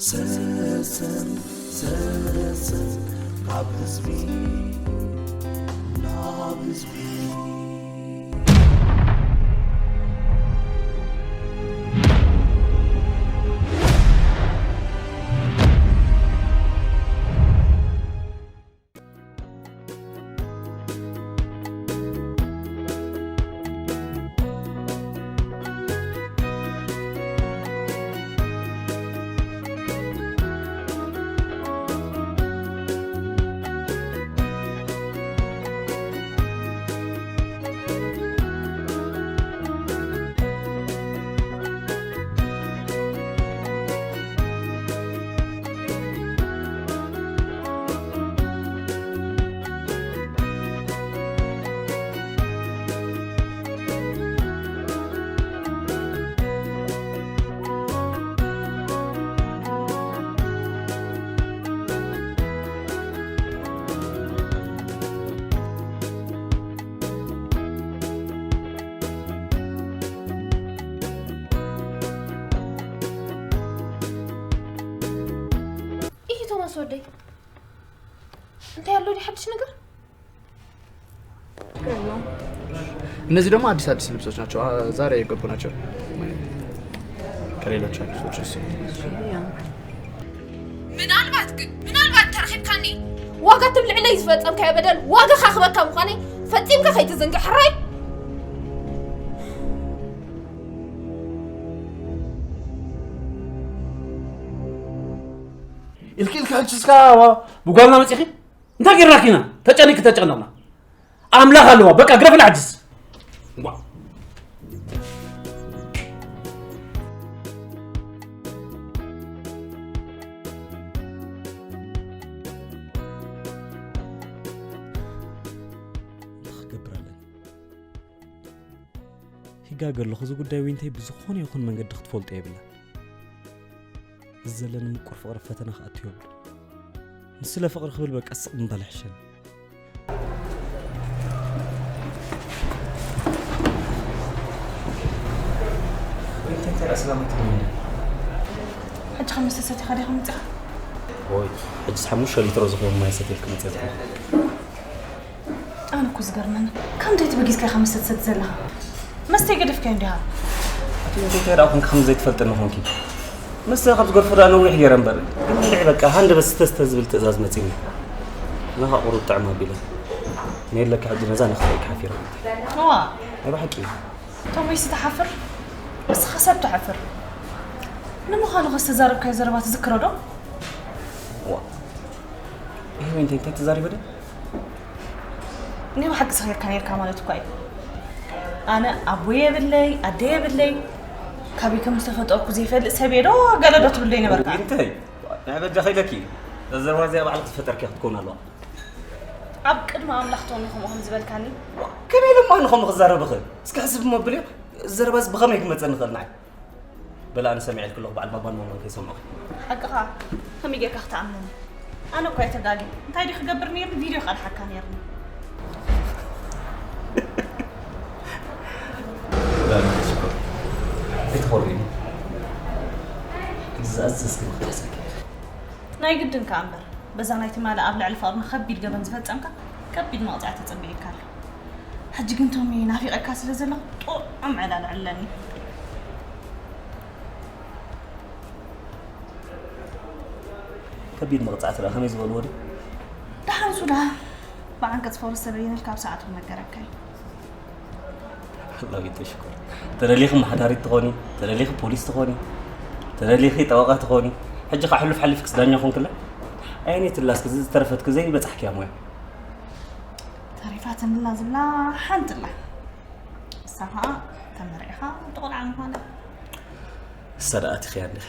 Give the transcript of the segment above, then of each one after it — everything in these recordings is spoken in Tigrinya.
ሰሰን ሰሰን ካብ ህዝቢ ናብ ህዝቢ። ኢሂ ቶማስ ወደይ፣ እንታይ ኣሎ ድዩ ሓድሽ ነገር? እነዚህ ደግሞ አዲስ አዲስ ልብሶች ናቸው። አ፣ ዛሬ የገቡ ናቸው። ከሌሎች አዲሶች እሱ። ምናልባት ግን፣ ምናልባት ተረኺብካኒ፣ ዋጋ ትብልዕለይ ዝፈጸምካዮ በደል ዋጋ ካኽበካ ምዃነይ ፈጺምካ ከይትዝንግዕ ሕራይ። ኢልኪ ኢልኪ ሕጂ እስካ ብጓልና መጺኺ እንታይ ጌርናኪ ኢና? ተጨኒቂ ተጨነቕና። ኣምላኽ ኣለዋ። በቃ ግረፍና ሕጅስ። ዋ። እንታይ ክገብር ኣለኒ? ይጋገ ኣለኹ። እዚ ጉዳይ ዊንተይ ብዝኾነ ይኹን መንገዲ ክትፈልጦ የብላ። እዚ ዘለኒ ምቁር ፍቕሪ ፈተና ክኣቱ የብሉ። ንስለ ፍቕሪ ክብል በቃ ስቕ ምባል ይሕሸኒ። ዊንተይ እንታይ ደኣ ሰላም ኣይትብልኒ? ሕጂ ከም መስተ ሰቲኻ ዲኻ መጺኻ? ወይ፣ ሕጂስ ሓሙሽተ ሊትሮ ዝኸውን ማይ ሰትየ ክመጽእ እኮ። ኣነ እኮ ዝገርመኒ፣ ካብ እንታይ ተበጊስካ ኢኻ መስተ ትሰቲ ዘለኻ? መስተ ይገደፍካዮ እንዲኻ? ኣቲ ዊንተይ እንታይ ደኣ ኮንኪ ከም ዘይትፈልጥኒ ኮንኪ? መስተ ካብ ዝገድፎ ደኣ ነዊሕ ገይረ እምበር፣ ግን ብልዒ በቃ ሃንደበት ስተ ስተ ዝብል ትእዛዝ መጺኒ። ኣነ ኸኣ ቁሩብ ጥዕም ኣቢለ። ነየለካ ሕጂ ነዛ ንኽርእየካ ሓፊረ። እዋ። ናይ ብሓቂ። ቶሞይሲ ትሓፍር? ንስኻ ሰብ ትሓፍር። ንምዃኑ ኸ ዝተዛረብካዮ ዘረባ ትዝክሮ ዶ? ዋ። ይሄ ዊንተይ እንታይ ተዛሪበ ዶ? ናይ ብሓቂ ሰኺርካ ኔርካ ማለት እኳ እዩ። ኣነ ኣቦ የብለይ፣ ኣደ የብለይ፣ ካበይ ከም ዝተፈጠርኩ ዘይፈልጥ ሰብ እየ ዶ ገለ ዶ ትብለይ ነበርካ? ዊንተይ፣ ናይ በጃ ኸይለኪ፣ እዛ ዘረባ እዚኣ ባዕልኺ ዝፈጠርክያ ክትከውን ኣለዋ። ኣብ ቅድሚ ኣምላኽ ቶሚ ከምኡ ከም ዝበልካኒ? ከመይ ኢለ እሞ ኣነ ከምኡ ክዛረብኺ? እስኪ ሕስብ እሞ ኣብልዮ፣ እዚ ዘረባስ ብኸመይ ክመጸኒ ይኽእል ንዓይ? በል ኣነ ሰሚዐልኪ ኣለኹ፣ በዓል ባባን ማማን ከይሰምዑኺ። ሓቅኻ፣ ከመይ ጌርካ ክትኣምነኒ? ኣነ እኳ እየ ተጋግየ። እንታይ ድየ ክገብር ነይርኒ? ቪድዮ ክቐድሓካ ነይርኒ። ዳኒ ሽኮር፣ ኣይትኾርይኒ። ዝኣዘዝክኒ ክትሕሰኪ። ናይ ግድን ከኣ እምበር፣ በዛ ናይ ትማሊ ኣብ ልዕሊ ፍቕርና ከቢድ ገበን ዝፈጸምካ ከቢድ መቕጻዕቲ ተጸቢዩካ ኣሎ። ሕጂ ግን ቶሚ ናፊቐካ ስለ ዘለኹ ጥዑም ዕላል ዕለኒ። ከቢድ መቕጻዕቲ ደኣ ከመይ ዝበልዎ ድዩ? ደሓን ሱዳ ብዓንቀጽ ፎረስ ተበየነልካ ኣብ ሰዓቱ ክነገረካ እዩ። ኣላዊት ሽኮር። ተደሊኺ መሓዳሪት ትኾኒ፣ ተደሊኺ ፖሊስ ትኾኒ፣ ተደሊኺ ጠበቓ ትኾኒ። ሕጂ ኸዓ ሕሉፍ ሓሊፍክስ ዳኛ ኾንክላ። ኣየነይትላ እስኪ እዚ ዝተረፈትኪ ዘይበጻሕክያ ሞያ? ተሪፋትንላ ዝብላ ሓንቲ ኣላ። ንሳ ኸዓ ተመርዒኻ እቲ ቆልዓ ምዃና። ንሳ ደኣ ኣቲኽያ እንዲኺ።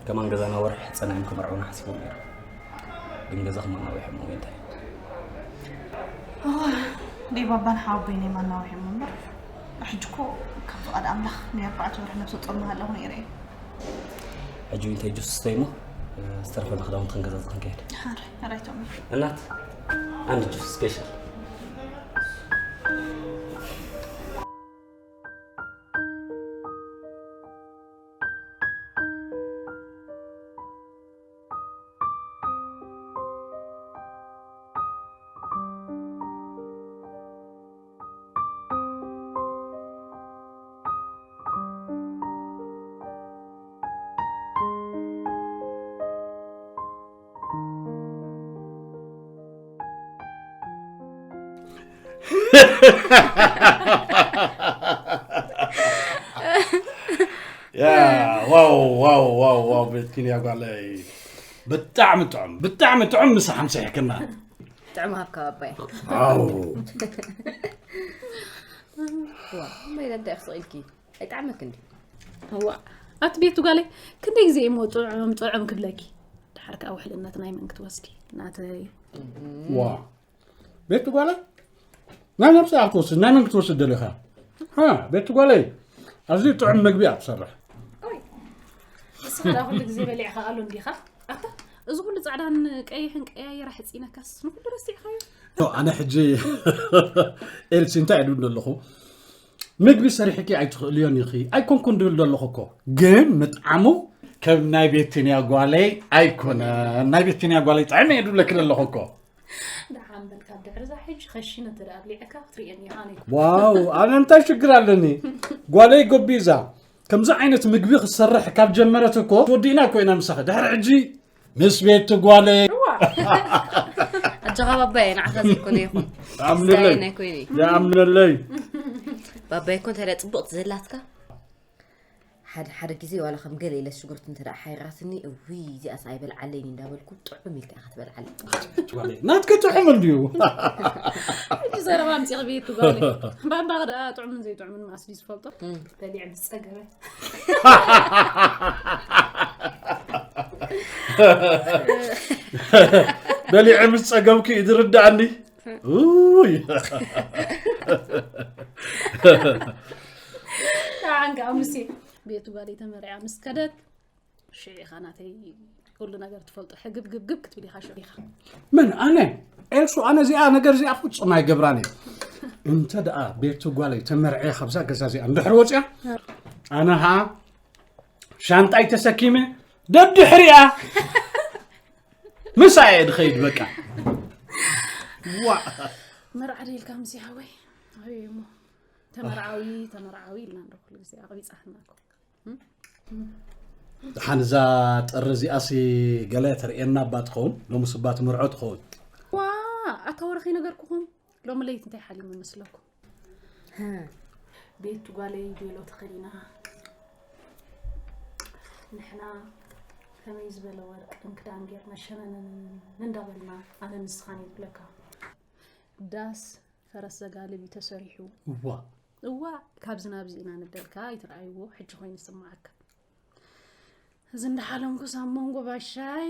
ከማን ገዛና ወርሒ ጸኒሖም ክምርዑና ሓሲቦም ነይሮም። ግን ገዛ ከማን ኣናዊሖሞ ወይ እንታይ? እዋ፣ ደይ ባባን ሓወቦይን እዮም ኣናዊሖሞ እምበር፣ ሕጂ እኮ ከም ፍቓድ ኣምላኽ ናይ ኣርባዕተ ወርሒ ነብሰ ጡር ምሃለኹ ነይረ እየ። ሕጂ እንታይ ጁስ ስተይ እሞ፣ ዝተረፈና ክዳውንቲ ክንገዛዝእ ክንከይድ። ሓራይ፣ ሓራይ ቶሚ። እናት፣ ኣንድ ጁስ ስፔሻል። ያ ዋው ዋው ዋው ዋው ቤትኪን ያ ጓለይ ብጣዕሚ ጥዑም ብጣዕሚ ጥዑም ምሳ ሓምሰ ይሕክና ጥዕም ሃብካ ኣባይ ዋው ዋ ማይ ለንታ ይኽስቕ ኢልኪ ኣይጣዕመክ እንዲ እዋ ኣቲ ቤቱ ጓለይ ክንደይ ግዜ እሞ ጥዑም ጥዑም ክብለኪ ድሓር ከዓ ውሕልነት ናይ መን ክትወስዲ ናተይ ዋ ቤቱ ጓለይ ናይ ነብሲ ክትወስድ ናይ መን ክትወስድ ደሊኻ ቤቱ ጓለይ ኣዝዩ ጥዑም ምግቢ እያ ትሰርሕ ንስኻ ዳ ኩሉ ግዜ በሊዕኻ ኣሉ እንዲኻ ኣታ እዚ ኩሉ ፃዕዳን ቀይሕን ቀያየራ ሕፂነካስ ንኩሉ ረሲዕኻዮ ኣነ ሕጂ ኤልሲ እንታይ ኢሉ ኣለኹ ምግቢ ሰሪሕኪ ኣይትኽእልዮን ኢኺ ኣይኮንኩን ድብል ዘለኹ እኮ ግን ምጥዓሙ ከም ናይ ቤትንያ ጓለይ ኣይኮነ ናይ ቤትንያ ጓለይ ጥዕመ እየ ድብለኪ ዘለኹ እኮ ደሓን በል ካብ ድሕሪ እዛ ሕጂ ኸሺነ እንተ ደኣ ኣብሊዐካ ክትርእየኒ ኢኻ ኣነ ኣይኮንኩን። ዋው ኣነ እንታይ ሽግር ኣለኒ ጓለይ ጎቢዛ ከምዚ ዓይነት ምግቢ ክትሰርሕ ካብ ጀመረት እኮ ወዲእና እኮ ኢና ምሳኺ ድሕሪ ሕጂ ምስ ቤት ጓለይ ኣጆኻ ባባየ ንዓኻ ዘይኮነ ይኹን ኣምንለይ ናይ ኮይነ ይኣምነለይ ባባየ እኮ እንተ ደኣ ፅቡቕቲ ዘላትካ ሓደ ሓደ ግዜ ዋላ ከም ገለ ኢለ ሽጉርቲ እንተ ደኣ ሓይራትኒ እውይ እዚኣስ ኣይበልዓለይን እንዳበልኩ ጥዑም ኢልካ ኢኻ ትበልዓለይ ናትከ ጥዑም እንድዩ ሕጂ ዘረባ ኣምፂቕ ቤት ጓለ ባባ ደኣ ጥዑምን ዘይጥዑምን ማእስ ድዩ ዝፈልጦ በሊዕ ምስ ጸገበ በሊዐ ምስ ጸገብኩ እዩ ዝርዳእኒ ውይ ንዓን ከዓ ሙሴ ቤቱ ጓለይ ተመርዕያ ምስ ከደት ሽዑ ኢኻ ናተይ ኩሉ ነገር ትፈልጦ ሕግብግብግብ ክትብል ኢኻ ሽዑ ኢኻ መን ኣነ ኤልሱ ኣነ እዚኣ ነገር እዚኣ ፍጹም ኣይገብራን እየ እንተ ደኣ ቤቱ ጓለይ ተመርዕየ ካብዛ ገዛ እዚኣ እንድሕር ወፅያ ኣነ ኸዓ ሻንጣይ ተሰኪመ ደድሕሪኣ ምሳኣ እየ ድኸይድ በቃ ዋ መርዓ ደልካ ምስ ይሃወይ ኣበይ እሞ ተመርዓዊ ተመርዓዊ ኢልና እንዶ ኩሉ ግዜ ኣቕቢጻትና እኮ ደሓን እዛ ጥሪ እዚኣሲ ገለ ተርእየና እባ ትኸውን ሎምስ እባ ትምርዖ ትኸውን ዋ ኣታ ወረ ከይነገርኩኹም ሎሚ ለይቲ እንታይ ሓሊመ መስለኩም ቤቱ ጓለይ ቤሎ ተኸዲና ንሕና ከመይ ዝበለ ወርቅን ክዳን ጌርና ሸነነን እንዳበልና ኣነ ንስኻን ይብለካ ዳስ ፈረስ ዘጋልብ እዩ ተሰሪሑ እዋ እዋ ካብዚ ናብዚ ኢና ንብለልካ ኣይትርኣይዎ ሕጂ ኮይኑ ይስምዓካ እዚ እንዳሓለምኩስ ኣብ መንጎ ባሻይ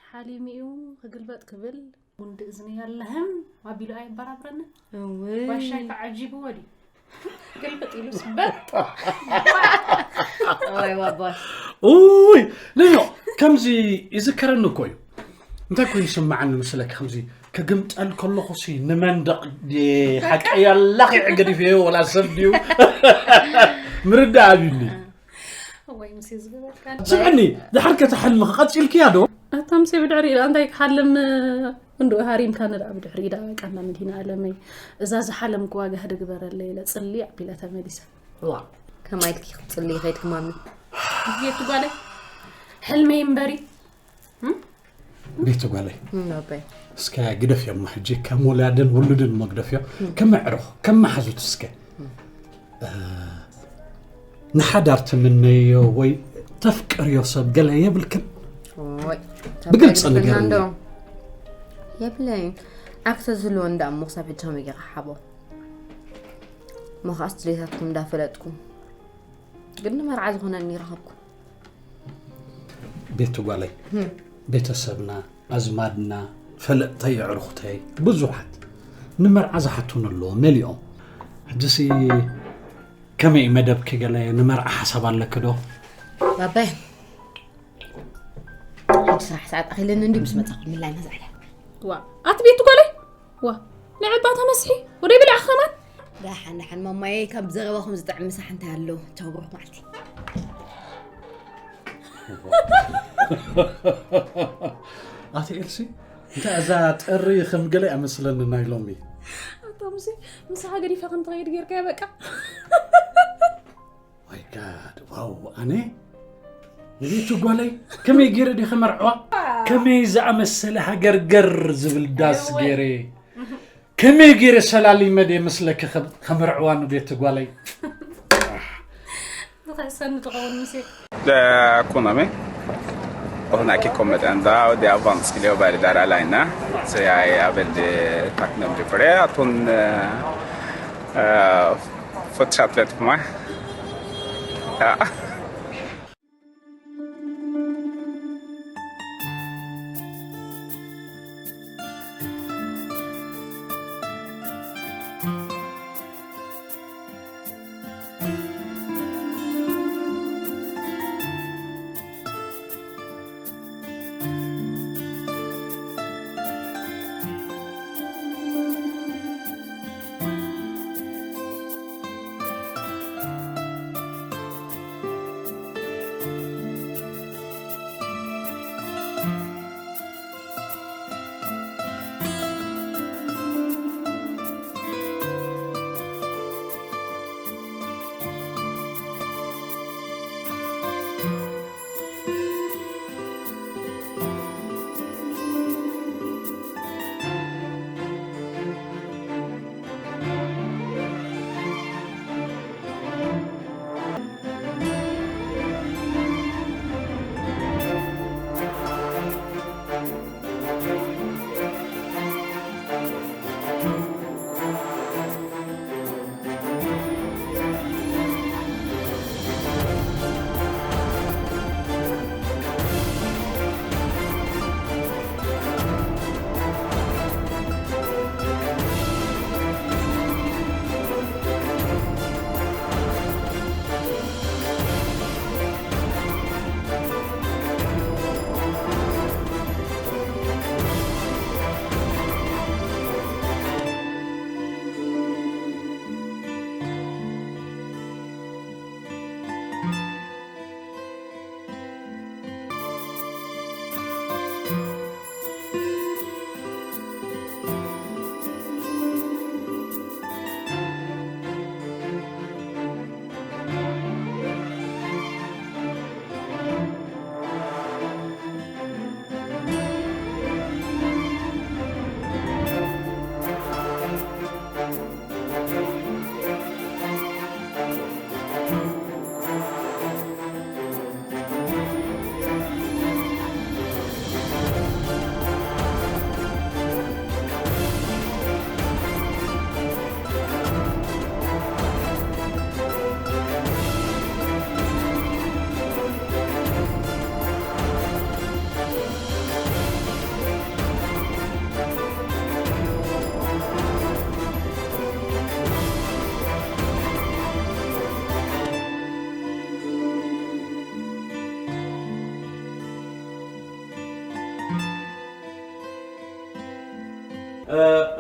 ሓሊሙ እዩ ክግልበጥ ክብል ጉንዲ እዝኒ ያለህም ኣቢሉ ኣየበራብረንን ባሻይ ተዓጂብዎ ድዩ ግልብጥ ኢሉስ በጥ ወይ ባባሽ ኡይ ልዮ ከምዚ ይዝከረኒ እኮ እዩ እንታይ ኮይኑ ይስምዓኒ መስለኪ ከምዚ ክግምጠል ከለኹ ሲ ንመንደቕ ሓቀይ ኣላኺ ዕገዲፈዮ ወላ ሰብ ድዩ ምርዳእ ኣብዩኒ ወይ ምስ ዝገበርካ ስምዕኒ ድሓር ከተሓልሚ ክቐፂልክያ ዶ ኣታ ምሴ ብድሕሪ ኢዳ እንታይ ክሓልም እንዶ ሃሪምካ ንዳ ብድሕሪ ኢዳ ቃና መዲና ኣለመይ እዛ ዝሓለምክዋ ጋህዲ ግበረለይ ኢለ ፅሊ ኣቢለ ተመሊሰ ዋ ከማይ ኢልኪ ክትፅሊ ከይድኪ ማሚ ቤቱ ጓለይ ሕልመይ እምበሪ ቤቱ ጓለይ ኣባይ እስከ ግደፍዮ እሞ ሕጂ ከም ወላድን ውሉድን እሞ ግደፍዮ ከም ኣዕሩኽ ከም መሓዙት እስከ ንሓዳር ትምነዮ ወይ ተፍቅርዮ ሰብ ገለ የብልክን ኦይ ብግልፂ ንገርኒ። የብለይን ኣክሰስ ዝህልዎ እንዳ እሞ ክሳብ ሕጂ ከመይ ገይረ ሓቦ እሞ ከዓስ ድሌታትኩም እንዳፈለጥኩም ግን ንመርዓ ዝኾነኒ ረኸብኩ ቤቱ ጓለይ ቤተሰብና ኣዝማድና ፈለጥተይ ኣዕሩኽተይ ብዙሓት ንመርዓ ዝሓቱን ኣለዎ መሊኦም ሕጂሲ ከመይ መደብኪ ገለ ንመርዓ ሓሳብ ኣለኪ ዶ ባባይ ሕጂ ስራሕ ሰዓት ኣኺለኒ እንዲ ምስ መጻኹ ምላይና ዝዓለ ዋ ኣቲ ቤቱ ጓለይ ዋ ንዕባ ተመስሒ ወደይ ብልዕ ኸማን ዳሓን ዳሓን ማማየ ካብ ዘረባኹም ዝጥዕም ምሳሕ እንታይ ኣሎ ቻው ብሩኽ መዓልቲ ኣቲ ኤልሲ እንታይ እዛ ጥሪ ከም ገለ ኣመስለኒ ናይ ሎሚ ኣታ ሙሴ ምሳኻ ገዲፈ ከም ትኸይድ ጌርካዮ በቃ my god ዋው ኣነ ንቤቱ ጓለይ ከመይ ገይረ ዲ ከመርዕዋ ከመይ ዝኣመሰለ ሃገርገር ዝብል ዳስ ገይረ ከመይ ገይረ ሰላሊመ ድየ ምስለኪ ከም- ከምርዕዋ ንቤት ጓለይ? ዝኸሰኒ ትኸውን ምሴ Där kom de mig. Och hon har inte kommit än där och det är vanskligt att vara där alene. Så jag är väldigt tacknämlig för det, att hon eh, eh, fortsatt lite på mig. Ja.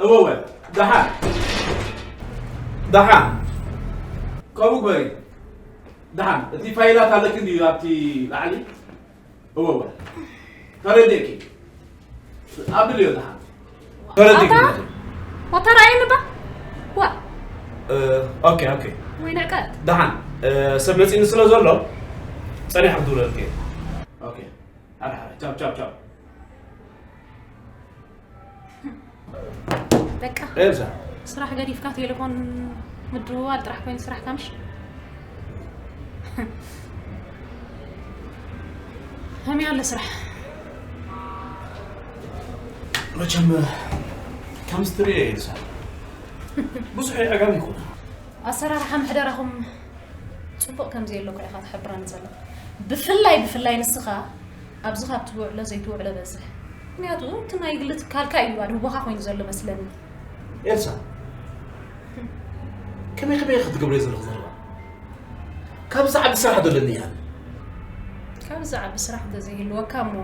እወወ ደሓን ደሓን ከምኡ ግበሪ። ደሓን እቲ ፋይላት ኣለኪ እንድዩ ኣብቲ ላዕሊ። እወወ ተረዲእኪ ኣብልዮ። ደሓን ተረዲእኪ ኣታ ወተራእየኒ ባ ዋ ኦኬ ኦኬ ወይ ንዕቀት ደሓን ሰብ መፂኒ ስለ ዘሎ ፀኒሐ ክድውለልኪ። ኦኬ ሓደ ሓደ ቻው ቻው ቻው። በቃ ኤልሳ ስራሕ ገዲፍካ ቴሌፎን ምድውዋል ጥራሕ ኮይኑ ስራሕ ካምሽ ከመይ ኣሎ ስራሕ? መቸም ከምዚ ትሪኦ ኤልሳ ብዙሕ ኣጋሚ ይኮነ። ኣሰራርሓ ምሕደራኹም ፅቡቕ ከም ዘየሎ እኳ ኢኻ ትሕብረኒ ዘለኻ። ብፍላይ ብፍላይ ንስኻ ኣብዚ ካብ ትውዕሎ ዘይትውዕሎ በዝሕ። ምክንያቱ እቲ ናይ ግሊ ትካልካ እዩ ኣድህቦኻ ኮይኑ ዘሎ መስለኒ። ኤልሳ ከመይ ከመይ ክትገብርዮ ዘለኺ ዘረባ? ካብ ዝዓቢ ስራሕ ዘለኒ እያ። ካብ ዝዓቢ ስራሕ እንተዘይህልወካ እሞ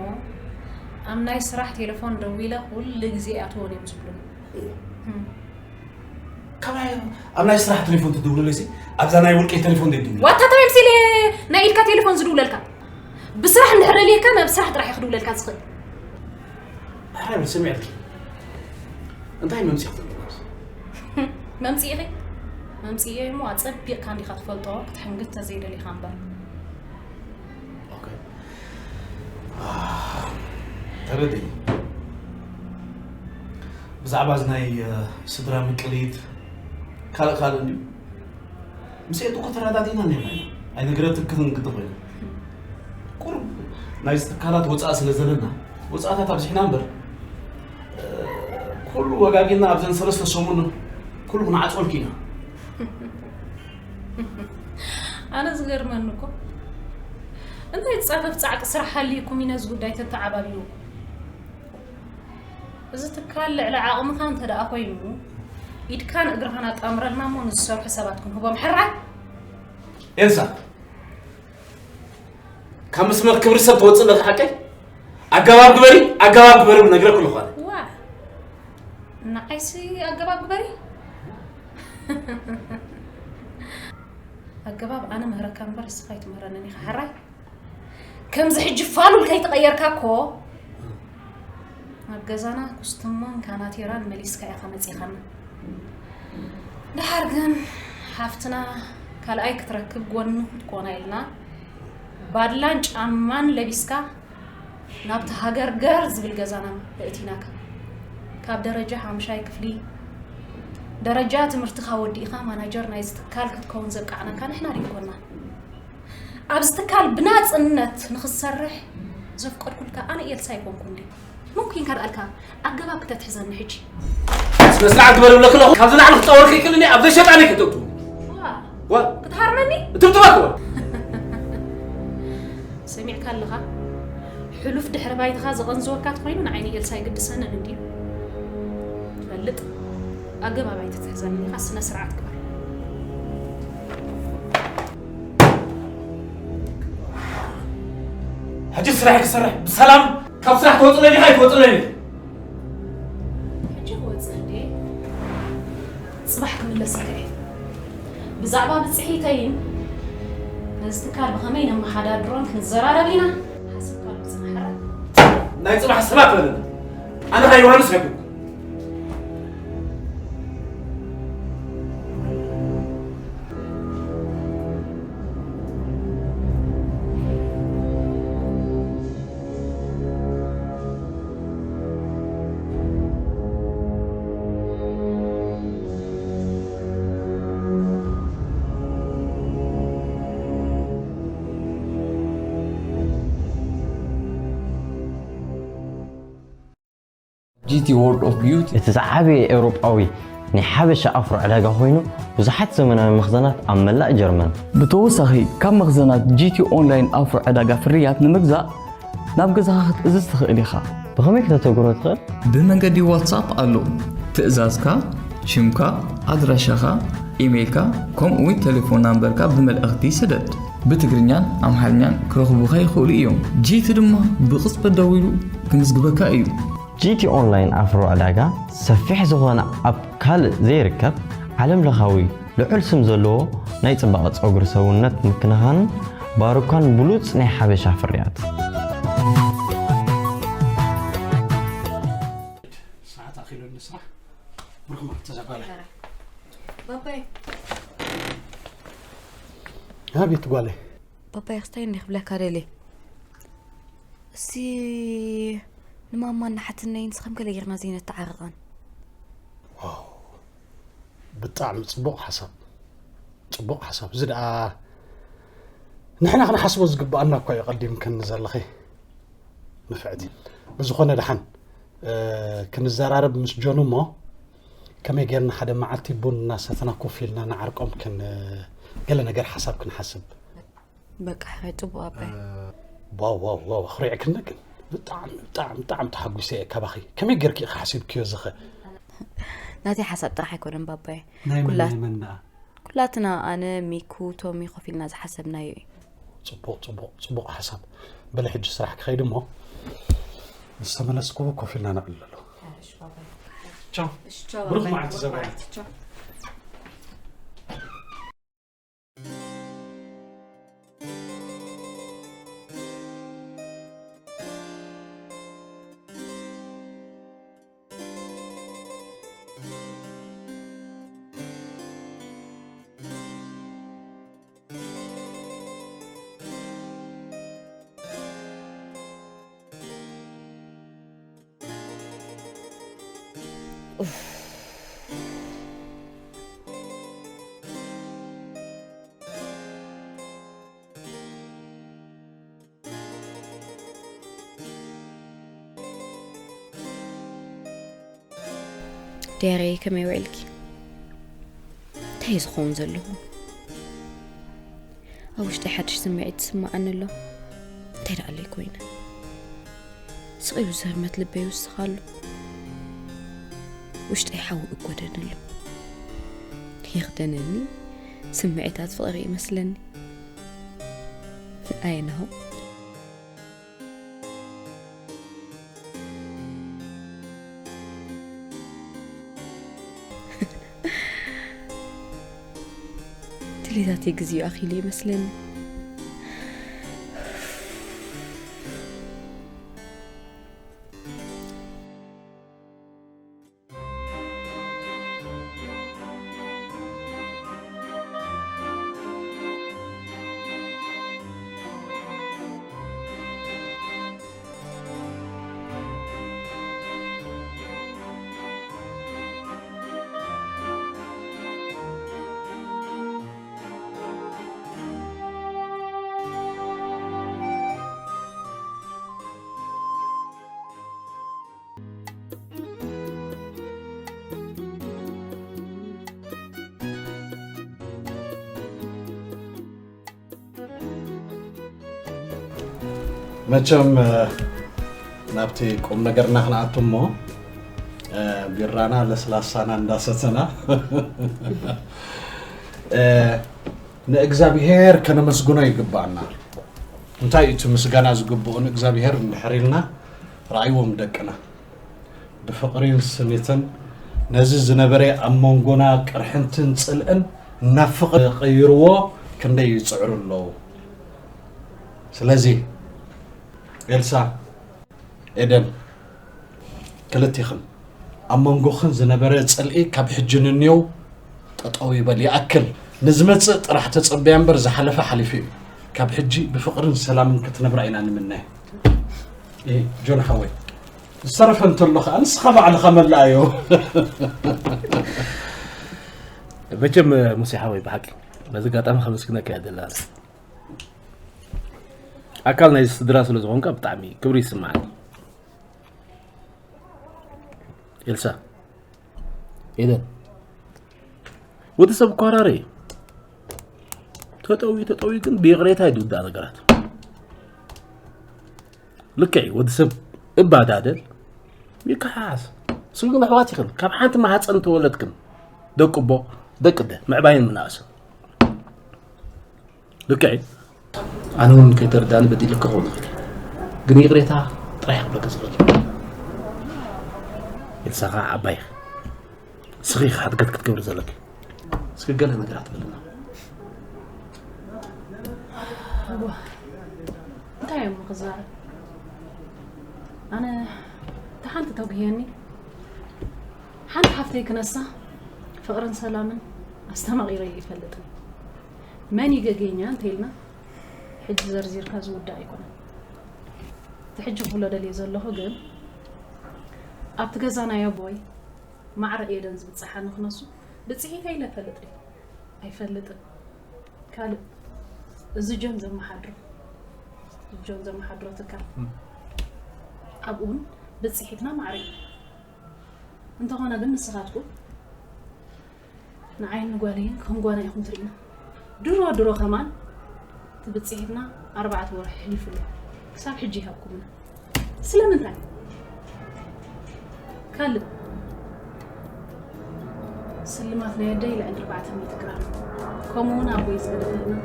ኣብ ናይ ስራሕ ቴሌፎን ደዊለ ኩሉ ግዜ ኣትዎን እዮም ዝብሉኒ። ካባይ ኣብ ናይ ስራሕ ቴሌፎን ትድውልለይ ሲ ኣብዛ ናይ ውልቀይ ቴሌፎን ዘይድውል። ዋታ ተመይ ምሲል ናይ ኢድካ ቴሌፎን ዝድውለልካ ብስራሕ እንድሕር ደልየካ ናብ ስራሕ ጥራሕ ክድውለልካ ዝኽእል። ሓራይ ሰሚዕልኪ እንታይ መምፅእ ዘለዋ? መምፅኢኺ መምፅኤ እሞ ኣፀቢቕካ እንዲኻ ትፈልጦ ክትሕንግት ተዘይደሊኻ እምበር። ተረድእ። ብዛዕባ እዚ ናይ ስድራ ምቅሊት ካልእ ካልእ እንድዩ። ምስ ኤዱ እኮ ተረዳዲእና ነርና ኢና። ኣይነገረትክን ግዲ ኮይኑ። ቁሩብ ናይዚ ትካላት ወፃእ ስለ ዘለና ወፃእታት ኣብዚሕና እምበር ኩሉ ወጋጊና ኣብዘን ሰለስተ ሰሙን ኩሉ ክንዓፅወልኪ ኢና። ኣነ ዝገርመኒ እኮ እንታይ ፃፈፍ ፃዕቂ ስራሕ ሃልይኩም ኢና እዚ ጉዳይ ተተዓባብይዎ። እዚ ትካል ልዕሊ ዓቕምኻ እንተ ደኣ ኮይኑ ኢድካን እግርኻን ኣጣምረልና እሞ ንዝሰርሑ ሰባት ክንህቦም ሕራይ። ኤልሳ ካብ መስመር ክብሪ ሰብ ትወፅእ ኣለኺ ሓቀይ? ኣገባብ ግበሪ ኣገባብ ግበሪ ነግረኩ ኣለኹ ኣነ። ዋ ንዓይሲ ኣገባብ ግበሪ። ኣገባብ ኣነ ምህረካ እምበር እስኻ ኣይትምህረንን ኢኻ ሕራይ። ከምዚ ሕጂ ፋሉል ከይተቐየርካ እኮ ኣብ ገዛና ኩስትሞን ካናቴራን መሊስካ ኢኻ መጺኻና። ደሓር ግን ሓፍትና ካልኣይ ክትረክብ ጎኒ ክትኮና ኢልና ባድላን ጫማን ለቢስካ ናብቲ ሃገርገር ዝብል ገዛና እእቲናካ። ካብ ደረጃ ሓምሻይ ክፍሊ ደረጃ ትምህርትኻ ወዲእኻ ማናጀር ናይዚ ትካል ክትከውን ዘብቃዕናካ ንሕና ደይኮንና። ኣብዚ ትካል ብናጽነት ንኽትሰርሕ ዘፍቀድኩልካ ኣነ ኤልሳ ኣይኮንኩን ድየ? መን ኲንካ ደኣልካ ኣገባብ ክተትሕዘኒ ሕጂ? ስነ ስርዓት ግበሪ ብለኪ ኣለኹ። ካብዚ ላዕሊ ክጻወር ከይክእልኒ ኣብ ዘሸጣኒ ከተእቱ። ዋ፣ ዋ። ክትሃርመኒ? እትብትባክ ዋ። ሰሚዕካ ኣለኻ? ሕሉፍ ድሕሪ ባይትኻ ዘቐንዝወካ ተኾይኑ ንዓይኒ ኤልሳ ኣይግድሰንን እንድዩ። ፈልጥ፣ ኣገባብ ኣይትትሕዘኒ ኢኻ፣ ስነ ስርዓት ግበር። ሕጂ ስራሕ ክሰርሕ ብሰላም ካብ ስራሕ ትወፅለኒ ኢኻ ኣይትወፅለኒ? ሕጂ ክወፅእ እንዴ? ፅባሕ ክምለሰካ እየ። ብዛዕባ ብፅሒተይን ነዚ ትካል ብኸመይ ነመሓዳድሮን ክንዘራረብ ኢና። ሓሲብካሉ ፅናሕ ሕራይ። ናይ ፅባሕ ሰባት በለና። ኣነ ኸ ዮሃንስ ኣይኮንኩ። ጂቲ World of Beauty እቲ ዝዓበየ ኤውሮጳዊ ናይ ሓበሻ ኣፍሮ ዕዳጋ ኮይኑ ብዙሓት ዘመናዊ መኽዘናት ኣብ መላእ ጀርመን። ብተወሳኺ ካብ መኽዘናት ጂቲ ኦንላይን ኣፍሮ ዕዳጋ ፍርያት ንምግዛእ ናብ ገዛኻ ክትእዝዝ ትኽእል ኢኻ። ብኸመይ ክተተግብሮ ትኽእል? ብመንገዲ ዋትሳፕ ኣሎ። ትእዛዝካ፣ ሽምካ፣ ኣድራሻኻ፣ ኢሜይልካ ከምኡ እውን ቴሌፎን ናምበርካ ብመልእኽቲ ስደድ። ብትግርኛን ኣምሓርኛን ክረኽቡኻ ይኽእሉ እዮም። ጂቲ ድማ ብቕጽበት ደዊሉ ክምዝግበካ እዩ። ጂቲ ኦንላይን ኣፍሮ ዕዳጋ ሰፊሕ ዝኾነ ኣብ ካልእ ዘይርከብ ዓለም ለኻዊ ልዑል ስም ዘለዎ ናይ ጽባቐ ጸጉሪ ሰውነት ምክንኻንን ባሩካን ብሉጽ ናይ ሓበሻ ፍርያት። ሰዓት ኣኺሉ ንስራሕ ብሩኽ መዓልቲ ዘጓለ ባባይ ኣቤት ጓለይ ባባይ ክስታይ እንዲ ክብለካ ደልየ እሲ ንማማ እናሓትነይ ንስኸም ገለ ጌርና ዘይነተዓርቐን ዋው ብጣዕሚ ፅቡቕ ሓሳብ ፅቡቕ ሓሳብ እዚ ደኣ ንሕና ክንሓስቦ ዝግብኣና እኳ እዩ ቀዲምክኒ ዘለኺ ንፍዕቲ ብዝኾነ ደሓን ክንዘራረብ ምስ ጆኑ እሞ ከመይ ጌርና ሓደ መዓልቲ ቡን እናሰተና ኮፍ ኢልና ንዓርቆም ክን ገለ ነገር ሓሳብ ክንሓስብ በቃ ሕራይ ፅቡቅ ኣባይ ዋው ዋው ዋው ኣኽሪዕክኒ ግን ብጣዕሚ ብጣዕሚ ብጣዕሚ ተሓጒሰ እየ ካባኺ ከመይ ጌርኪ ኢኺ ሓሲብክዮ ዝኸ ናተይ ሓሳብ ጥራሕ ኣይኮነን ባባየ ናይ መን ኩላት- ናይ መን ደኣ ኩላትና ኣነ ሚኩ ቶሚ ኮፍ ኢልና ዝሓሰብናዮ እዩ ፅቡቕ ፅቡቕ ፅቡቕ ሓሳብ በለ ሕጂ ስራሕ ክኸይድ እሞ ምስ ተመለስኩ ኮፍ ኢልና ነዕልለሉ ቻው ብሩኽ መዓልቲ ዘጓል ዲያረይ፣ ከመይ ውዒልኪ? እንታይ እዩ ዝኸውን ዘለኹ? ኣብ ውሽጢ ሓድሽ ስምዒት ይስምዓኒ ኣሎ። እንታይ ደኣ ኣለይ ኮይነ? ስቕ ኢሉ ዝህርመት ልበይ ይውስኽ ኣሎ። ውሽጠይ ሓዊ እጎደኒ ኣሎ። ይኽደነኒ፣ ስምዒታት ፍቕሪ ይመስለኒ። ኣየናሆ? ድሌታተይ ግዜኡ ኣኺሉ ይመስለኒ። መቸም ናብቲ ቁም ነገርና ክንኣቱ እሞ፣ ቢራና ለስላሳና እንዳሰተና፣ ንእግዚኣብሔር ከነመስግኖ ይግባኣና። እንታይ እዩ እቲ ምስጋና ዝግብኦ ንእግዚኣብሔር እንድሕር ኢልና፣ ረኣይዎም ደቅና። ብፍቕሪን ስኒትን ነዚ ዝነበረ ኣብ መንጎና ቅርሕንትን ጽልእን ናብ ፍቕሪ ቀይርዎ ክንደይ ይጽዕሩ ኣለዉ። ስለዚ ኤልሳ፣ ኤደን፣ ክልቲኽን ኣብ መንጎኽን ዝነበረ ጽልኢ ካብ ሕጂ ንንየው ጠጠው ይበል። ይኣክል፣ ንዝመጽእ ጥራሕ ተጸበያ እምበር ዝሓለፈ ሓሊፉ እዩ። ካብ ሕጂ ብፍቕርን ሰላምን ክትነብራ ኢና ንምነ። እ፣ ጆን ሓወይ፣ ዝተረፈ እንተሎ ኸኣ ንስኻ ባዕልኻ መላኣዮ። መቸም ሙሴ ሓወይ፣ ብሓቂ በዚ ኣጋጣሚ ከመስግነካ እየ ደላ። ኣካል ናይ ስድራ ስለ ዝኾንካ ብጣዕሚ ክብሪ ይስምዓኒ። ኤልሳ፣ ኤደን፣ ወዲ ሰብ እኮ ሃራሪ እዩ። ተጠውዩ፣ ተጠውዩ ግን ብይቕሬታ እዩ ዝውዳእ ነገራት። ልክዕ እዩ፣ ወዲ ሰብ እባዳደል፣ ይከሓስ። ስንግል ኣሕዋት ኢኽን፣ ካብ ሓንቲ ማህፀን ተወለድክን። ደቂ ኣቦ፣ ደቂ ኣደ፣ ምዕባይን ምንኣስን። ልክዕ እዩ። ኣነ እውን ከይተረዳእኒ በዲለካ ክኸውን ይኽእል እዩ። ግን ይቕሬታ ጥራሕ ክብለካ ዝኽእል። ኤልሳ ኸዓ ዓባይ ኢኺ። ንስኺ ኢኺ ሓድገት ክትገብሪ ዘለኪ። እስኪ ገለ ነገራት በልና። እዋ፣ እንታይ እዮም ክዛረብ? ኣነ እታ ሓንቲ ተጉህየኒ። ሓንቲ ሓፍተይ ክነሳ ፍቕርን ሰላምን ኣስተማቒረ ይፈልጥን። መን ይገገኛ እንተኢልና፣ ሕጂ ዘርዚርካ ዝውዳእ ኣይኮነን። እቲ ሕጂ ክብሎ ደልየ ዘለኹ ግን፣ ኣብቲ ገዛ ናይ ኣቦይ ማዕረ ኤደን ዝብጽሓኒ ክነሱ ብጽሒተይ ኢለ እፈልጥ እየ። ኣይፈልጥን። ካልእ፣ እዚ ጆን ዘመሓድሮ፣ ጆን ዘመሓድሮ ትካል፣ እም። ኣብኡ እውን ብጽሒትና ማዕረ እዩ። እንተኾነ ግን ንስኻትኩም ንዓይን ንጓለይን ከም ጓና ኢኹም ትርእዩና። ድሮ ድሮ ከማን እቲ ብጽሒትና ኣርባዕተ ወርሒ ኣሕሊፉ ኣሎ። ክሳብ ሕጂ ይሃብኩምና። ስለምንታይ? ካልእ፣ ስልማት ናይ ኣደይ ልዕሊ ኣርባዕተ ሚእቲ ግራም፣ ከምኡ እውን ኣቦይ ዝገደፈልና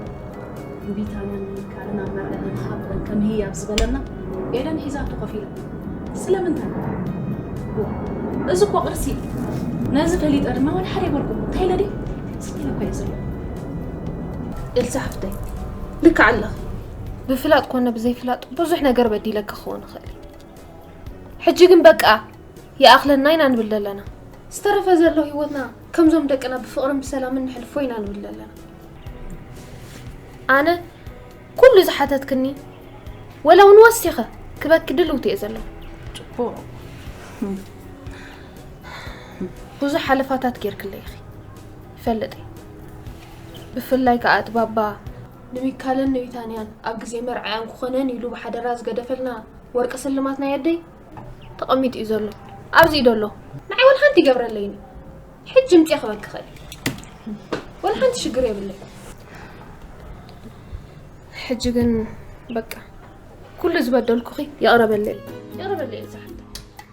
ንቢታንያን ንምክካልን ኣብ መርዓ ንምሃብ ከም ህያብ ዝበለና ኤደን ሒዛቶ ኮፍ ኢላ። ስለምንታይ? ዋ፣ እዚ እኮ ቅርሲ እዩ። ነዚ ፈሊጠ ድማ ዋላ ሓደ ኣይበልኩ። እንታይ ኢለ ድየ? ስቕ ኢለ እኮ እየ ዘለኹ። ኤልሳ ሓፍተይ፣ ልክዕ ኣለኺ። ብፍላጥ ኮነ ብዘይፍላጥ ብዙሕ ነገር በዲለኪ ክኸውን ይኽእል እዩ። ሕጂ ግን በቃ ይኣኽለና ኢና ንብል ዘለና። ዝተረፈ ዘሎ ህይወትና ከምዞም ደቅና ብፍቕርን ብሰላምን ነሕልፎ ኢና ንብል ዘለና። ኣነ ኩሉ ዝሓተትክኒ፣ ወላ እውን ወሲኸ ክበኪ ድልውቲ እየ ዘለኹ። ጽቡቕ። ብዙሕ ሓለፋታት ጌርክለይ ኢኺ፣ ይፈልጥ እየ። ብፍላይ ከኣ እቲ ባባ ንሚካልን ንቢታንያን ኣብ ግዜ መርዓኣን ክኾነን ኢሉ ብሓደራ ዝገደፈልና ወርቂ ስልማት ናይ ኣደይ ተቐሚጡ እዩ ዘሎ። ኣብዚ እዩ ዘሎ። ንዓይ ወላ ሓንቲ ይገብረለይን እዩ። ሕጂ ምጽእ ክበኪ እኽእል እየ። ወላ ሓንቲ ሽግር የብለይ። ሕጂ ግን በቃ ኩሉ ዝበደልኩኺ ይቕረ በለይ። ይቕረ በለይ እዛ ሓፍተይ።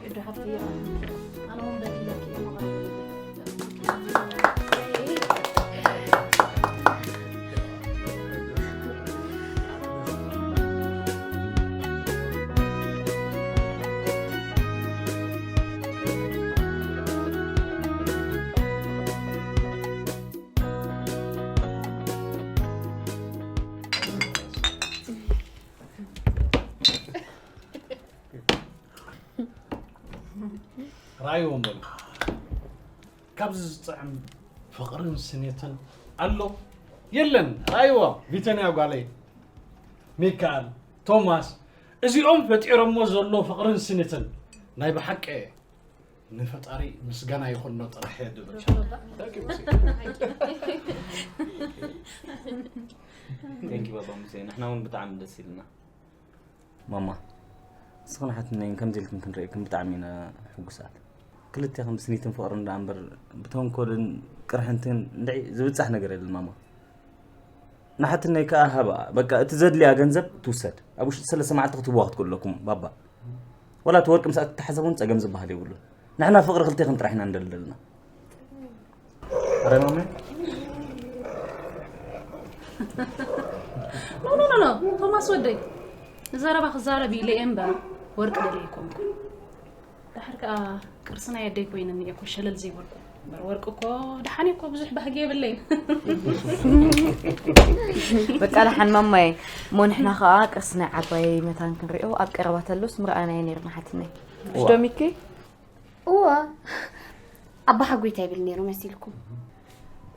እዶ ሓፍተይ ይቕረ። ኣነ እውን በዲለኪ እየ መቕረ። ራእይዎም በሉ። ካብዚ ዝጥዕም ፍቕርን ስኒትን ኣሎ የለን። ራእይዎም፣ ቢተንያ ጓለይ፣ ሚካል፣ ቶማስ፣ እዚኦም ፈጢሮሞ ዘሎ ፍቕርን ስኒትን ናይ ብሓቂ ንፈጣሪ ምስጋና ይኹኖ ጥራሕ እየ ድብል። Thank you ባባ ሙሴ፣ ንሕና እውን ብጣዕሚ ደስ ኢልና። ማማ፣ ንስኽን ሓትነይን ከምዚ ኢልክን ክንርእየክን ብጣዕሚ ኢና ሕጉሳት። ክልቴኽን ብስኒትን ፍቕርን ደኣ እምበር ብተንኮልን ቅርሕንትን እንድዒ ዝብጻሕ ነገር የለን ማማ። ንሓትነይ ከኣ ሃባ፣ በቃ እቲ ዘድልያ ገንዘብ ትውሰድ። ኣብ ውሽጢ ሰለስተ መዓልቲ ክትህብዋ ክትክእሉ ኣለኩም ባባ። ወላ እቲ ወርቂ ምስኣ ትተሓዘብ እውን ጸገም ዝበሃል የብሉን። ንሕና ፍቕሪ ክልቴኽን ጥራሕ ኢና ንደሊ ዘለና። ኣረ ማመ። ኖ፣ ኖ፣ ኖ፣ ኖ፣ ቶማስ ወደይ። ንዘረባ ክዛረብ ኢለ እየ እምበር ወርቂ ደልየ ኣይኮንኩን። ድሓር ከኣ ቅርሲ ናይ ኣደይ ኮይነኒ እየ እኮ ሸለል ዘይበልኩ። እምበር ወርቂ እኮ ደሓን እየ እኮ ብዙሕ ባህጊ የብለይን። በቃ ደሓን ማማየ። እሞ ንሕና ከኣ ቅርሲ ናይ ዓባየይ መታን ክንሪኦ ኣብ ቀረባ ተሎስ ምርኣናዮ ነይርና ሓትነይ። እሽ ዶ ሚኪ? እወ፣ ኣባ ሓጎይ እንታይ ይብል ነይሩ መሲልኩም?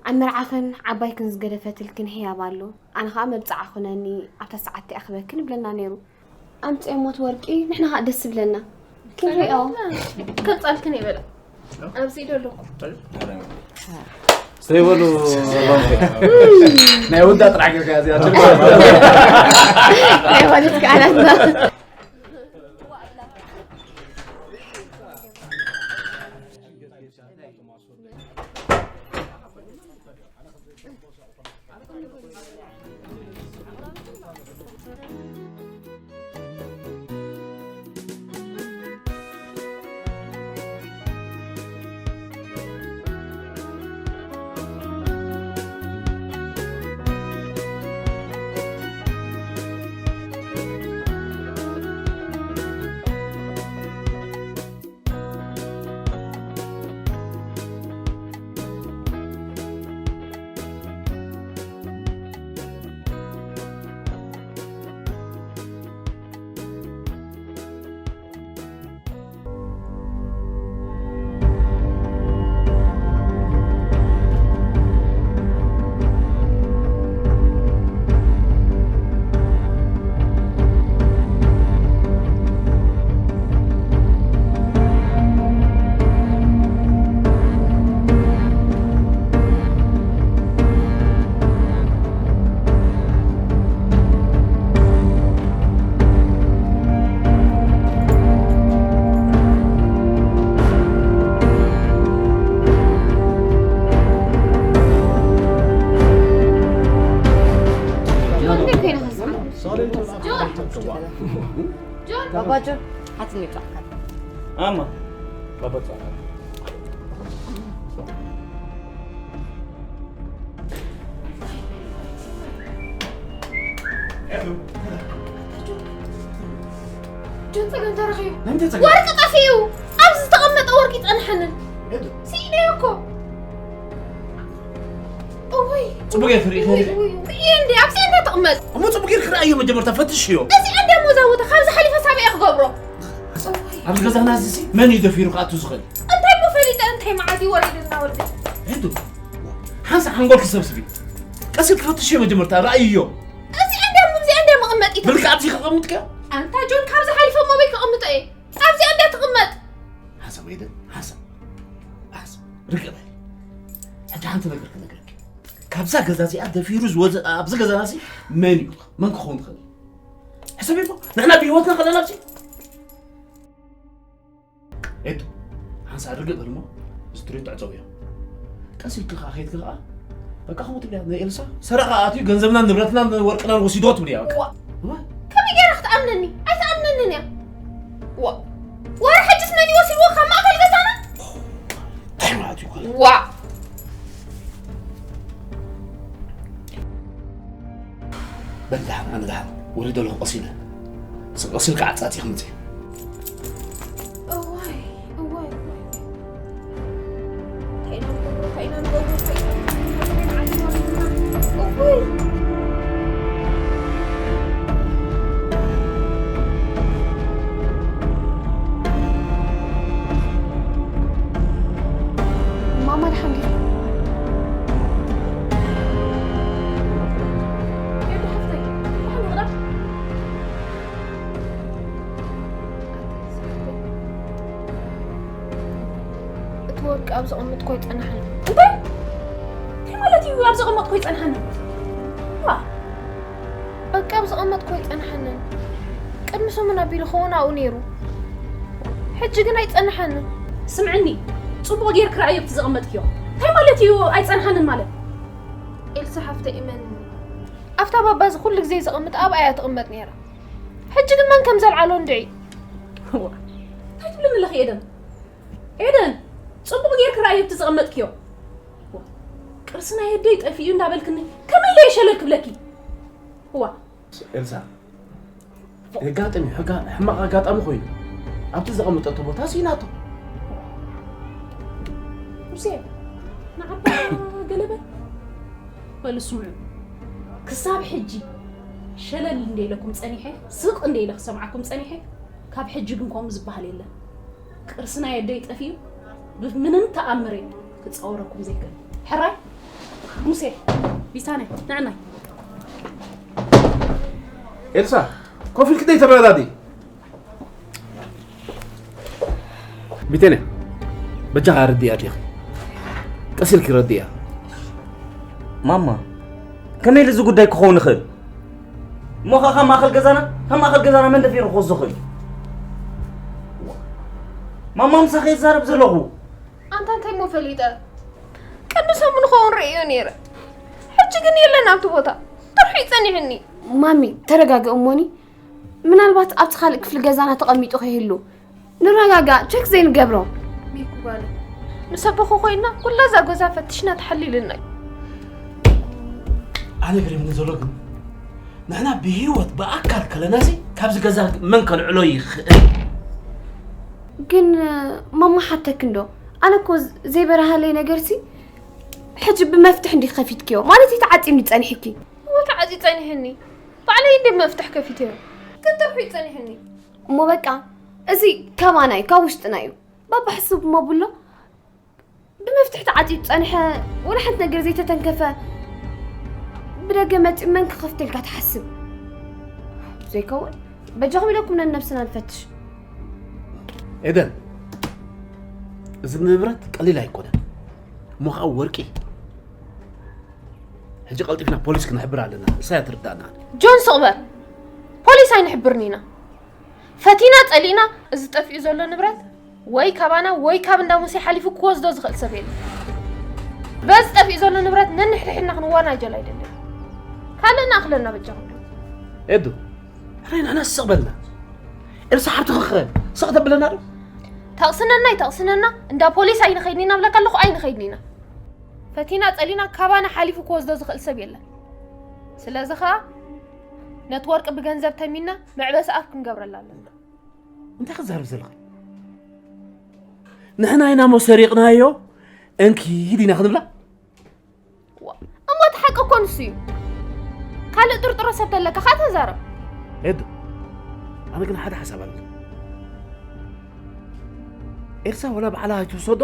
ኣብ መርዓኽን ዓባይክን ዝገደፈትልክን ህያብ ኣሎ፣ ኣነ ኸኣ መብጽዓ ኹነኒ፣ ኣብታ ሰዓት እቲኣ ክበክን ይብለና ነይሩ። ኣምጽኤ ሞት ወርቂ፣ ንሕና ኸኣ ደስ ይብለና። ክንሪኦ። ከምጻልክን ይበላ። ኣብዚ ኢዶ ኣለኹ። ዘይበሉ ናይ ወዳ ጥራሕ ጌርካ እዚኣ ትብል። ናይ ማለት ከኣላትና። ጆን! ባባ ጆን፣ ሓትኒ ይውጻእካ። ኣማ፣ ባባ ጻ። ጆን፣ ጸገም ተረኺቡ። መን ተጸገም? ወርቂ ጠፊኡ። ኣብዚ ዝተቐመጠ ወርቂ ጸንሐንን። ስኢነዮ እኮ። እውይ። ጽቡቅ እየ ትርኢ፣ እውይ፣ ትርኢ። እውይ፣ እውይ። እየ እንዴ፣ ኣብዚ እንዴ ትቕመጥ? እሞ ጽቡቅ ጌርክ ርኣዮ መጀመርታ፣ ፈትሽዮ። እዚ እንዴ እሞ እዛ ቦታ ካብዚ ሓሊፈ ሳበይ እየ ክገብሮ? እውይ። ኣብዚ ገዛና እዚ ሲ መን እዩ ደፊሩ ክኣቱ ዝኽእል? እንታይ እሞ ፈሊጠ፣ እንታይ መዓዝ እዩ ወሪዱና ወዲ? ሄዱ። ሓንሳእ ሓንጎልኪ ሰብስቢ። ቀስ ኢልኪ ፈትሽዮ መጀመርታ፣ ርኣይዮ። እዚ እንዴ እሞ፣ እዚ እንዴ መቐመጢ? ብልክዕ ኣብዚ ከቐምጥከ? ኣንታ ጆን፣ ካብዚ ሓሊፈ እሞ ኣበይ ከቐምጦ እየ? ኣብዚ እንዴ ትቕመጥ? ሓንሳብ ወይደ፣ ሓንሳብ። ሓንሳብ። እዛ ገዛ እዚኣ ደፊሩ ዝወዘ ኣብዚ ገዛና ሲ መን እዩ? መን ክኸውን ይኽእል? ሕሰብ እሞ ንሕና ብህይወትና ከለና ሲ ኤዱ ሓንሳ ርግእ በል እሞ እዚ ትሪት ትዕፀው እያ። ቀስ ኢልክ ከዓ ከይድክ ከዓ በቃ ከምኡ ትብልያ ንኤልሳ ሰረቓ ኣትዩ ገንዘብናን ንብረትናን ወርቅናን ወሲዶ ትብልያ በቃ። ዋ፣ እዋ። ከመይ ገይራ ክትኣምነኒ? ኣይትኣምነንን እያ። ዋ፣ ወረ ሕጅስ መን ይወሲድዎ ካብ ማእከል ገዛና? እንታይ ማለት እዩ? ዋ። በል ደሓን ኣነ ደሓን ወሪደ ኣለኹ ቀሲለ። ስቕ ቀሲልካ ዓጻጺ ክምጽእ። እዋይ፣ እዋይ፣ እዋይ። እንታይ ኢና ንገብሮ? እንታይ ኢና ንገብሮ? እንታይ ኢና ንገብሮ? እንታይ ኢና ንገብሮ? እዋይ። ማማ ድሓን ዲኻ? ኤዱ ሓፍተይ፣ ድሓን ዲኻ? እቲ ወርቂ ኣብ ዘቐመጥኮ ይጸንሓኒ። እንታይ? እንታይ ማለት እዩ ኣብ ዘቐመጥኮ ይጸንሓኒ? ዋ! በቃ ኣብ ዘቐመጥኮ ይጸንሓኒ። ቅድሚ ሰሙን ኣቢሉ ክኸውን ኣብኡ ነይሩ። ሕጂ ግን ኣይጸንሓንን። ስምዕኒ፣ ጽቡቕ ጌርኪ ረኣዮ ኣብቲ ዘቐመጥክዮ። እንታይ ማለት እዩ ኣይጸንሓንን ማለት? ኤልሳ ሓፍተይ እመንኒ። ኣብታ ባባ እዚ ኩሉ ግዜ ዘቐምጥ ኣብኣ እያ ትቕመጥ ነይራ። ሕጂ ግን መን ከም ዘልዓሎ እንድዒ። ዋ፣ እንታይ ትብልኒ ኣለኺ ኤደን? ኤደን፣ ጽቡቕ ጌርኪ ረኣዮ ኣብቲ ዘቐመጥክዮ። ዋ፣ ቅርሲ ናይ ኣደይ ጠፊኡ እንዳበልክኒ ከመይ ኢለ እየ ሸለል ክብለኪ? ዋ። ኤልሳ፣ የጋጥም እዩ፣ ሕጋ-፣ ሕማቕ ኣጋጣሚ ኮይኑ ኣብቲ ዘቐመጠቶ ቦታ ስኢናቶ። ሙሴ፣ ንዓባ ገለበ በሉ ስምዑ። ክሳብ ሕጂ ሸለል እንደ ኢለኩም ጸኒሐ፣ ስቕ እንደ ኢለ ክሰምዓኩም ጸኒሐ፣ ካብ ሕጂ ግን ከምኡ ዝበሃል የለን። ቅርሲ ናይ ኣደይ ጠፊኡ ብምንም ተኣምር እየ ክጻወረኩም ዘይክእል። ሕራይ ሙሴ፣ ቢታንያ፣ ንዕናይ። ኤልሳ፣ ኮፍ ኢልኪ ደይ ተረዳዲ። ቢተነ፣ በጃኻ ኣረድእያ ዲኺ? ቀስ ኢልኪ ረድእያ። ማማ፣ ከመይ ኢሉ እዚ ጉዳይ ክኸውን ይኽእል? እሞ ኸ ካብ ማእከል ገዛና፣ ካብ ማእከል ገዛና መን ደፊሩ ክወስዶ ይኽእል? ማማ፣ ምሳኺ እየ ዝዛረብ ዘለኹ። ኣንታ እንታይ እሞ ፈሊጠ? ቅድሚ ሰሙን ክኸውን ርእዮ ነይረ። ሕጂ ግን የለን ኣብቲ ቦታ። ጥርሑ ይጸኒሕኒ። ማሚ፣ ተረጋግእ እሞኒ። ምናልባት ኣብቲ ካልእ ክፍሊ ገዛና ተቐሚጡ ከይህሉ። ንረጋጋእ፣ ቸክ ዘይንገብሮ። ሚኩ ጓለ። ምስ ኣቦኹ ኮይና ኩላ እዛ ገዛ ፈቲሽና ተሓሊልና እዩ። ኣነ ገሪምኒ ዘሎ ግን ንሕና ብህይወት ብኣካል ከለናሲ ካብዚ ገዛ መን ከልዕሎ ይኽእል? ግን ማማ ሓተክ እንዶ ኣነ እኮ ዘይበረሃለይ ነገርሲ ሕጂ ብመፍትሕ እንዲ ከፊትክዮ ማለት እዩ ተዓፂምኒ ጸኒሕኪ። እወ ተዓፂ ጸኒሕኒ ባዕለይ እንዲ መፍትሕ ከፊትዮ ግን ጥርሑ ይጸኒሕኒ። እሞ በቃ እዚ ካባና እዩ ካብ ውሽጥና እዩ ባባ ሕስብ እሞ ብሎ ብመፍትሕ ተዓፂ ጸኒሐ ወላ ሓንቲ ነገር ዘይተተንከፈ ብደገ መፂኡ መን ክኸፍተልካ ትሓስብ ዘይከውን በጃኹም ኢለኩም ነንነብስና ንፈትሽ። ኤደን፣ እዚ ንብረት ቀሊል ኣይኮነን እሞ ከዓ ወርቂ። ሕጂ ቀልጢፍና ፖሊስ ክነሕብር ኣለና፣ ንሳ እያ ትርዳእና። ጆን ስቕ በል፣ ፖሊስ ኣይንሕብርን ኢና። ፈቲና ፀሊእና እዚ ጠፊኡ ዘሎ ንብረት ወይ ካባና ወይ ካብ እንዳ ሙሴ ሓሊፉ ክወስዶ ዝኽእል ሰብ የለን። በዚ ጠፊኡ ዘሎ ንብረት ነንሕድሕድና ክንዋናጀል ኣይደልን። ካልእ ንኣኽለና በጃኹም። ኤዱ፣ ሕራይ ንሕና ስቕ በልና። ኤልሳ ሓብትኺ ኸ ስቕ ተብለና ዶ? ተቕስነና ኣይተቕስነና እንዳ ፖሊስ ኣይንኸይድን ኢና ብለካ ኣለኹ ኣይንኸይድን ኢና። ፈቲና ጸሊና ካባና ሓሊፉ ክወስዶ ዝኽእል ሰብ የለን። ስለዚ ኸኣ ነቲ ወርቂ ብገንዘብ ተሚና መዕበሲ ኣፍ ክንገብረላ ኣለና። እንታይ ክዛረብ ዘለኺ? ንሕና ኢና እሞ ሰሪቕናዮ እንኪ ዲና ክንብላ? እሞ እቲ ሓቂ እኮ ንሱ እዩ። ካልእ ጥርጥሮ ሰብ ተለካ ከዓ ተዛረብ። ኤዱ፣ ኣነ ግን ሓደ ሓሳብ ኣለኒ። ኤልሳ ወላ ባዕላ ኣይትውሰዶ፣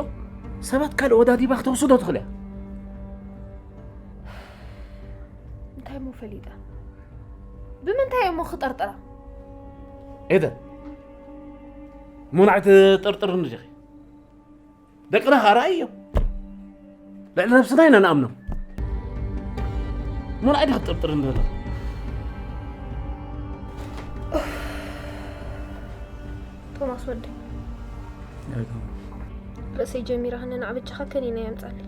ሰባት ካልእ ወዳዲባ ክትወስዶ ትኽእል እያ። እንታይ እሞ ፈሊጣ? ብምንታይ እሞ ክጠርጥራ? ኤደን፣ እሞ ንዓይ ትጥርጥርኒ ዲኺ? ደቅና ኸኣ ርኣይዮ። ልዕሊ ነብስና ኢና ንኣምኖም። ሞን ኣይዲ ክትጥርጥር እንደሎ። ቶማስ ወደይ፣ ርእሰይ ጀሚራ ክነናዕ በጃኻ ከኒና የምጻለይ።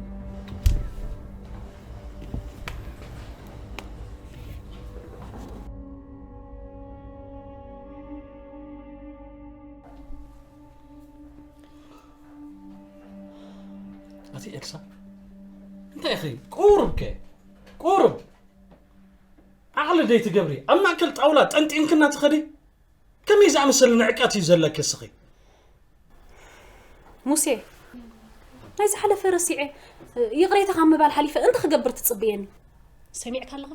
ኣቲ ኤልሳ፣ እንታይ ኢኺ? ቁሩብ ከ ቁሩብ ዓቕሊ ደይ ትገብሪ? ኣብ ማእከል ጣውላ ጠንጢንክና ትኸዲ? ከመይ ዝኣመሰለ ንዕቀት እዩ ዘለኪ እስኺ? ሙሴ፣ ናይ ዝሓለፈ ረሲዐ ይቕሬታ ካብ ምባል ሓሊፈ እንታይ ክገብር ትጽብየኒ? ሰሚዕካ ኣለኻ?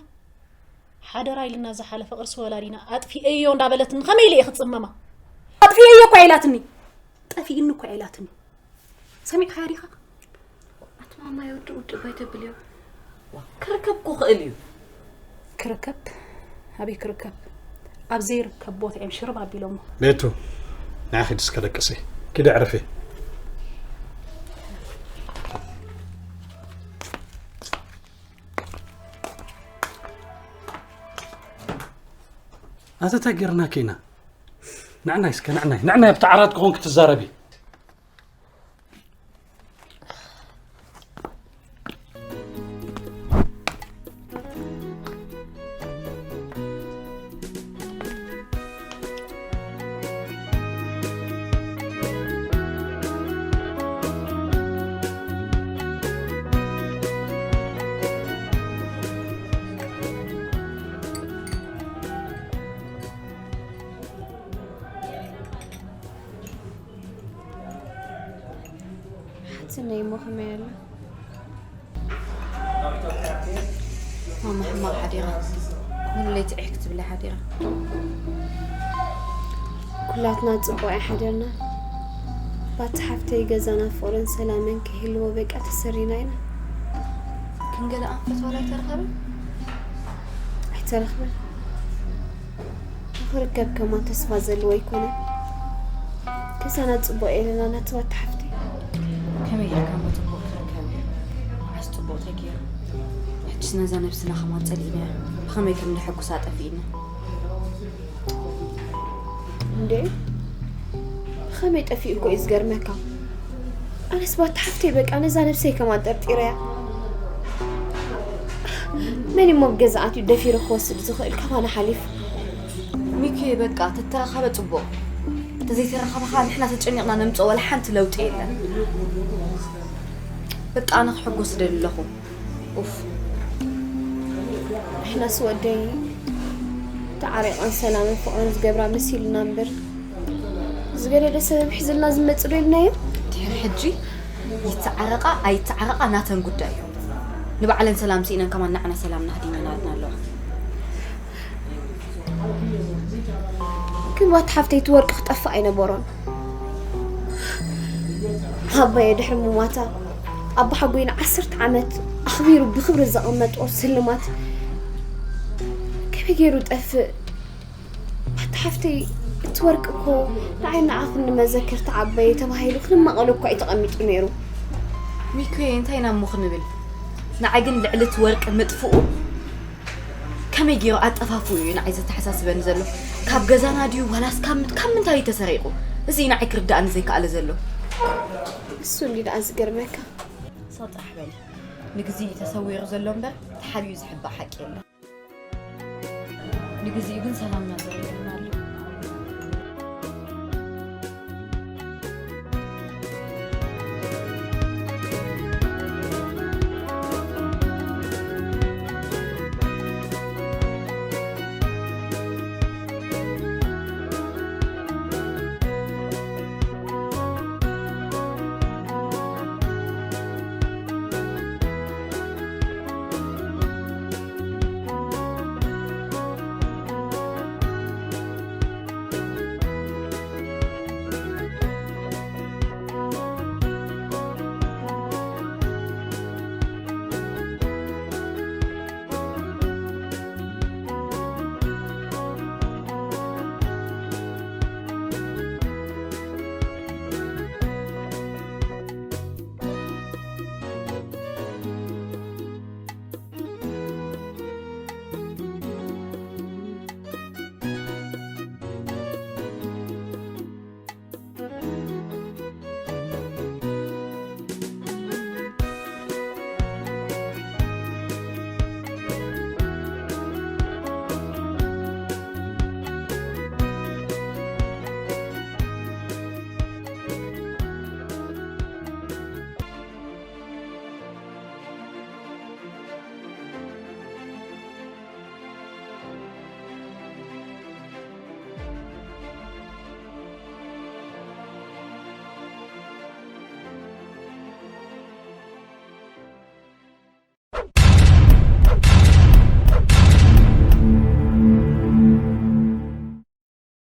ሓደራ ኢልና ዝሓለፈ ቅርሲ ወላዲና ኣጥፊኤዮ እንዳበለትኒ ከመይ ኢለ እየ ክጽመማ? ኣጥፊኤዮ እኳ ኢላትኒ፣ ጠፊእኒ እኳ ኢላትኒ። ሰሚዕካያ ዲኻ? ኣቲ ማማይ ውድእ ውድእ ባይተብልዮ። ክርከብ እኮ ክእል እዩ። ክርከብ ኣበይ ክርከብ? ኣብ ዘይርከብ ቦታ እዮም ሽርብ ኣቢሎሞ። ቤቱ፣ ንዓ ኺዲ እስከ ደቅሲ። ኪዲ ዕረፊ። ኣቲ እንታይ ጌርናኪ ኢና? ንዕናይ እስከ ንዕናይ ንዕናይ ኣብቲ ዓራት ክኾን ክትዛረቢ። ሓትነይ እሞ ከመይ ኣላ? ማማ ሕማቕ ሓዲራ። ኩሉ ለይቲ ዒሕ ክትብለይ ሓዲራ። ኩላትና ጽቡቕ ኣይሓደርና። ባቲ ሓፍተይ ገዛና ፍቕርን ሰላምን ክህልዎ በቃ ተሰሪና ኢና። ክንገለ ኣንፈት ዋላ ኣይተረኸበን? ኣይተረኽበን። ንኽርከብ ከማን ተስፋ ዘለዎ ኣይኮነን። ገዛና ጽቡቕ የለና ናትዋት ሓፍተይ። ከመይ ጌርካ እሞ ጽቡቕ ክርከብ እዩ? መዓስ ጽቡቕ ተገይሩ? ሕጅስ ነዛ ነብስና ከማን ጸሊእናያ። ብኸመይ ከም ንሐጉሳ ጠፊእና። እንዴ ብኸመይ ጠፊኡ እኮ እዩ ዝገርመካ። ኣነስ ባቲ ሓፍተይ በቃ ነዛ ነብሰይ ከማን ጠርጢረያ። መን እሞ ብገዛኣት እዩ ደፊሩ ክወስድ ዝኽእል ካባና ሓሊፉ? ሚኪ በቃ ተተራኸበ ጽቡቕ። ተዘይተራኸበ ኸዓ ንሕና ተጨኒቕና ነምጽኦ ዋላ ሓንቲ ለውጢ የለን። በቃ ኣነ ክሕጎስ ደሊ ኣለኹ። ኡፍ። ንሕናስ ወደይ ተዓሪቐን ሰላምን ፍቕርን ዝገብራ መሲሉና እምበር ዝገደደ ሰበብ ሒዝልና ዝመጽእ ዶ ኢልናዮ? ድሕሪ ሕጂ ይተዓረቓ ኣይተዓረቓ ናተን ጉዳይ እዩ። ንባዕለን ሰላም ስኢነን ከማን ንዓና ሰላምና ሃዲመናልና ኣለዋ። ግን ዋት ሓፍተይ እቲ ወርቂ ክጠፍእ ኣይነበሮን። ኣባየ ድሕሪ ምሟታ ኣባሓጎይ ንዓሰርተ ዓመት ኣኽቢሩ ብኽብሪ ዘቐመጦ ስልማት ከመይ ገይሩ ጠፍእ? ኣቲ ሓፍተይ እቲ ወርቂ እኮ ንዓይ ንዓኽን ንመዘከርታ ዓባየ ተባሂሉ ክንመቐሎ እኳ እዩ ተቐሚጡ ነይሩ። ሚኩየ እንታይ ኢና እሞ ክንብል? ንዓይ ግን ልዕሊ እቲ ወርቂ ምጥፍኡ ከመይ ገይሩ ኣጠፋፍኡ እዩ ንዓይ ዘተሓሳስበኒ ዘሎ። ካብ ገዛና ድዩ ዋላስ ካብ ምንት- ካብ ምንታይ እዩ ተሰሪቑ? እዚ እዩ ንዓይ ክርድኣኒ ዘይከኣለ ዘሎ። እሱ እንዲ ደኣ ዝገርመካ። ሰው ጥራሕ በል። ንግዜ እዩ ተሰዊሩ ዘሎ እምበር ተሓቢኡ ዝሕባእ ሓቂ የለን። ንግዜኡ ግን ሰላምና ዘሎ